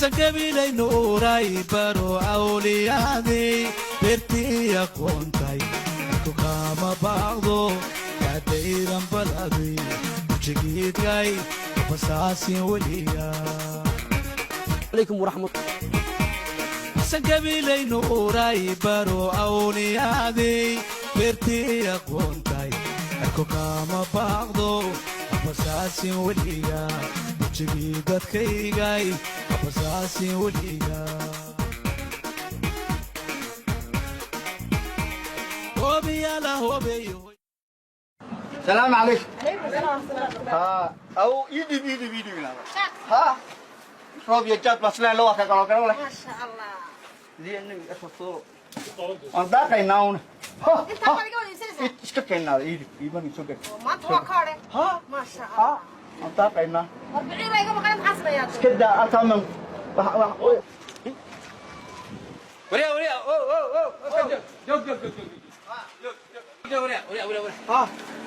Xasan Nuuray baro awliyaadii beertii aqoontay kukaama baaqdo kaadayran baladay ujigiidkay basaasin weliga. Calaykum waraxmat. Xasan Nuuray baro awliyaadii beertii aqoontay kukaama baaqdo basaasin weliga ujigii dadkaygay basaasin weliga. Hobiyala hobeyo. السلام عليكم. ها او ايدي ايدي ايدي ها roob iyo jaad baa sileen loo ka galo galo leh. ما شاء الله. Dii nabi asoo aan daaqaynaa una. انت ما قاعد يسلسل. Iska keenaa iidi iiban soo gar. ما انت waa kaare. Ha. ما شاء Ha. الله. Aan daaqaynaa. Warbixin iga maqan maxaa sameeyaa? Iska daa ataaman wax wax. Waryaa, waryaa, o o o, joog, joog, joog, joog, joog, waryaa, waryaa, waryaa, waryaa. Ha.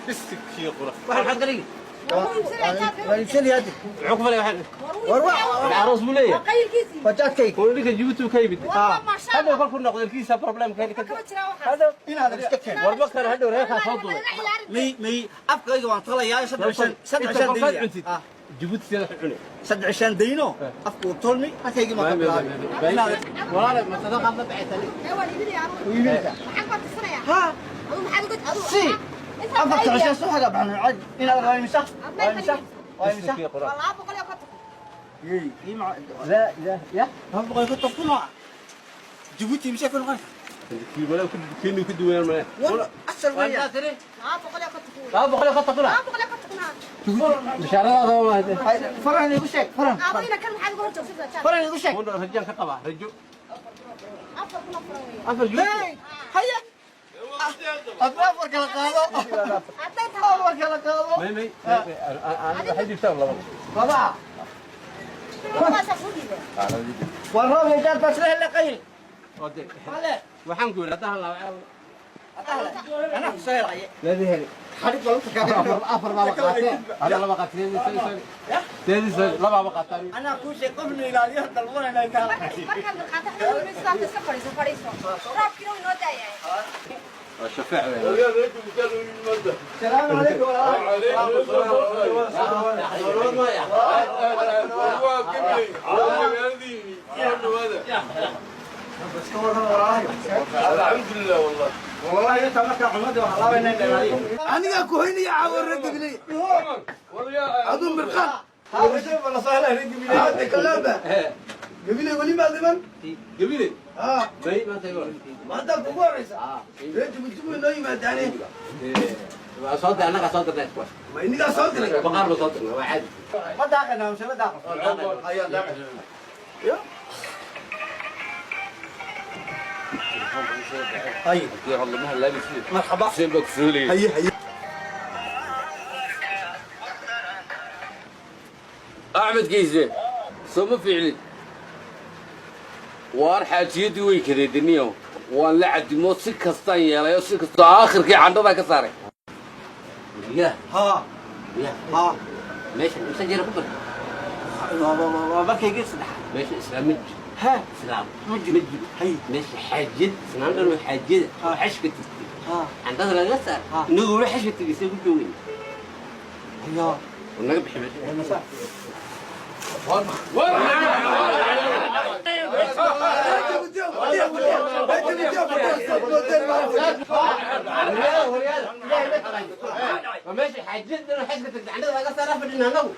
Bisikii qura waxaan xad galigi. Waa iibsanaya hadda. Muxuu ku falay waxaan? War wax. Aroos buu leeyahay. Qaylkiisii. Waa jaadkayga. Oo ninka Djibouti ka yimid. والله ما شاء Hadhow الله. kolkuu noqdo ilkiisa problem keeni kama karta. jiraa waxaas. Hadhow inaad iska keen. Warba kale hadhow reerkaa soo duubay. May may afkayga waan talayaa saddex shan saddex Inta shan kolkaad dayno. cuntid Djibouti sida wax u cuni. 3 shan dayno afku tolmi halkaygii ma ka bilaabay inaad. Walaale, ma sadaqaad la baxaysa? Waa iibinaya anugu. Iibinta. Maxaan baa tusinayaa? Ha. Aduu maxaad uga aduu? Si. Intaa Afarta cishan soo haga baxno cad inaad raayimsa raayimsa raayimsa. Bisikii qura. Waa 250. Yey ima. La ilaha ya. 250 Djibouti mise ku noqon? Wala ku keeni ku duwan ma. War asal weeyaan. 250. 250. 250. Bishaaradaada waa mahadsan. Faran igu sheeg faran. Aadayna kan maxaad uga hor joogsanaysaa? Faran igu sheeg. Mun rajaan ka qabaa rajo. 4,000 furan weeye. Afar Djibouti. Hey haya adna afar kala qaado. Hadday tahay. Afar kala qaado. May may waxay dhibtaa laba. Laba. Labadaasaa kuu dhiibay. War roob iyo jaad baa sida la qayl. Ode. Hale. Waxaan ku yidhi haddaan laba. Anaa ku soo helay. Leedi heli. Xarig baa lagu Afar afar baa la qaatee. Hada laba qaatee seedi laba ba qaataan. Anaa kuu sheeg qofna ilaaliyo dalbanayna intaa. Markaan mirqaata xilli sidaas iska fadhiiso fadhiiso. Roobkiina wuu inoo daayahay. Waa shafaac weyn. السلام عليكم. والله انت marka cunada waxa laabayna ilaaliyo. Anigaa ku hoynaya caawa reer Gabiley aduu mirqaan. Ha wajib wala soo helay gabiley. Hadda kalaaba Gabiley weli maa dhiman. Gabile. Ha. Bay maanta igo. Haddaa kugu horeysa reer Jabuuti way noo yimaadaane. Waa soo dir annaga soo dirnay kuwaas. Ma inigaa soo diray? Baqaar baa soo dirnay, waa caadi. Ma daaqana mise ma daaqo? Ayaa daaqana. Hay. Hadii hadla ma halaabi sidii. Marxaba. Xuseen baa ku soo leeyay. Haye haye. Axmed Geyse soo ma fiiclin waar xaajiyadii way kadeedaniyo waan la cadimo si kastaan yeelay oo si kastoo aakhirkii candhadaa ka saaray ya. Ha. Ya. Ha. Meesha imse jeera ku bar? Waa markaygii saddexaad. Meesha islaam ma jiro. Ha. Islaam ma jiro. Ma jiro. Hay. Meesha xaajiyad islaan dhan oo xaajiyada oo xashka tigtay ha candhada laga saar. Ha. Inagu wala xashka tigisay ku joogayna. Ayaa. Oo naga bixi meesha. Meesha xaajiyad dhan oo xashka tigtay candhada laga saaraa fadhina anagu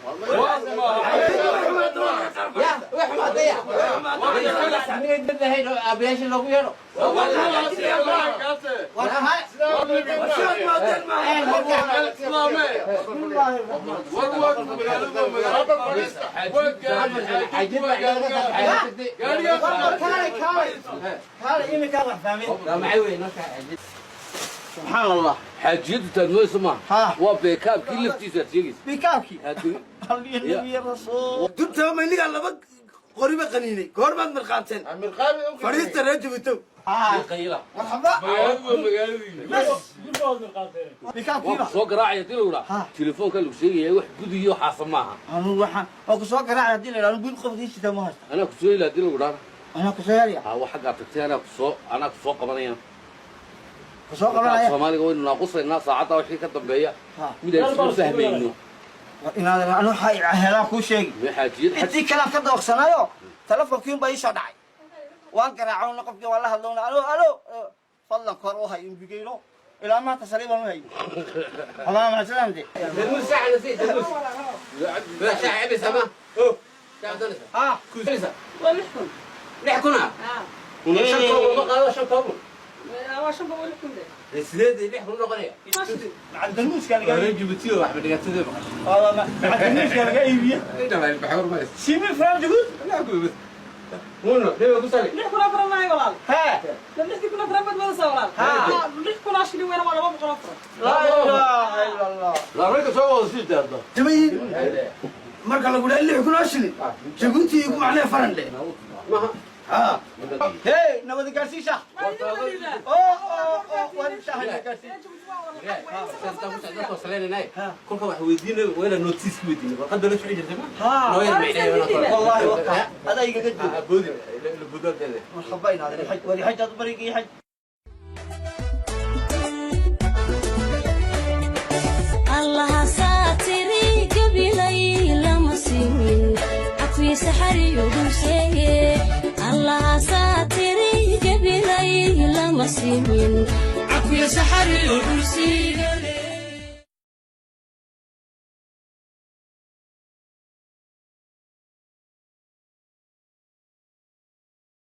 ya way xumaataya miyay dad lahayn oo aabayaasha loogu yeedho. Kaalay kaalay kaalay iminkaa wax fahmay. Subxaan Allah. Xaajiyadu taad moodaysa maaha. Ha. Waa beekaabkii laftiisa aad sheegaysa. Bikaabkii. Haddii- Alliya rasuul. Dubtaa ma inigaa laba qoriba qaniinay goormaad mirqaanteen fadhiista reer Jabuuti. Qayla. Marxaba. Magaaladu Bas. waa Bikaabkiiba. ku soo garaacaya hadii lagu Ha. dhaha telefoonka lagu sheegaya wax gudiyo xaasa maaha. Anu waxaan waa ku soo garaacay haddii la yidhahdo gud qofkii sita ma haysta. Anaa ku soo heli hadii lagu dhaha. Anaa ku soo helaya. Ha, wax xaggaa tagtay anaa ku soo qabanaya. Ku soo qabanaya. Soomaaliga waynu naaqusaynaa saacaddaa wixii ka dambeeya. Ha. Mid aan isku fahmayno. War inaadan anu waxaa helaan kuu sheegi. Mee xaajiyad xaj Intii kalaan ka dooqsanayo telefoonkiin baa ii soo dhacay. Waan garaacona qofkii, waan la hadlowna, alo alo, fadlan kor u hay imbigeyno ilaa maanta saliib baan u hay. Xamaa macasalaamte. Ha. Waa 6,000. 6,000 ah? Ah. 5 koob ma qaado, 5 koob. Waa 5 boqol, 6,000 de. Sideed 6,000 noqonaya. Macaldanuuska laga Jibuutiyo waxba dhigatada maqashay. Macaldanuuska laga iibiye. Simi from Djibouti. Uno, debe ku sali. 6,000 oo furan maayo, walaal. Ha. 6,000 oo furan baad wadaysaa, walaal. Ha. 6,000 oo shilin weyn waa 200 oo furan. Laa ilaaha illa Allah. Lamarka soo wada sii daado. Jabayin marka lagu dhaha 6,000 oo shilin Jabuuti igu macnee faran dhe. Maha. Ha. Hey, nabad gaarsiisha. Waa idin wada dhiibaa. Oo oo oo, waan shahana gaarsiis. Kolka wax weydiinay wayna notice weydiinay warqadda la soo jirtay ma Ha. noo yar micneeyo. Wallahi waqta adaa igaga jooga. Boodi la budood. Marxaba inaadan xaj wali xaj aad barigii xaj. Allaha saatiri gabilay lama simin cafwiisa xariyo dhulseeye. Allaha saatiri gabilay lama simin cafwiisa xariyo dhulsiigale.